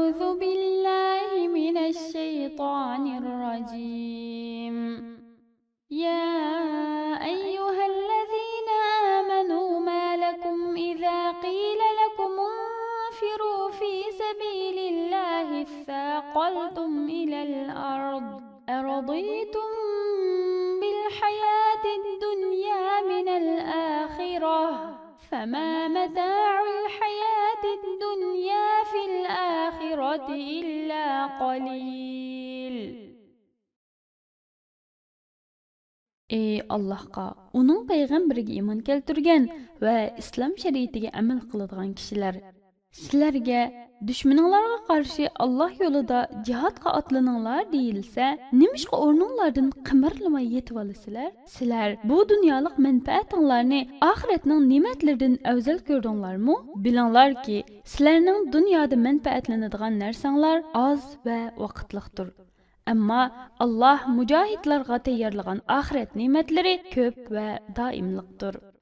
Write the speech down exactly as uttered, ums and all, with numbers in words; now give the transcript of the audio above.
أعوذ بالله من الشيطان الرجيم. يا أيها الذين آمنوا ما لكم إذا قيل لكم انفروا في سبيل الله اثاقلتم إلى الأرض أرضيتم بالحياة الدنيا من الآخرة فما متاع الحياة الدنيا في الآخرة إلا قليل. ئى ئاللاھقا، ئۇنىڭ پەيغەمبىرىگە ئىمان كەلتۈرگەن ۋە ئىسلام شەرىئىتىگە ئەمەل قىلىدىغان كىشىلەر، سىلەرگە دۈشمىنىڭلارغا قارشى ئاللاھ يولىدا جىھادقا ئاتلىنىڭلار دېيىلسە، نېمىشقا ئورنۇڭلاردىن قىمىرلىماي يېتىۋالىسىلەر؟ سىلەر بۇ دۇنيالىق مەنپەئەتىڭلارنى ئاخىرەتنىڭ نېمەتلىرىدىن ئەۋزەل كۆردۈڭلارمۇ؟ بىلىڭلاركى، سىلەرنىڭ دۇنيادا مەنپەئەتلىنىدىغان نەرسەڭلار ئاز ۋە ۋاقىتلىقتۇر. ئەمما ئاللاھ مۇجاھىدلارغا تەييارلىغان ئاخىرەت نېمەتلىرى كۆپ ۋە دائىملىقتۇر.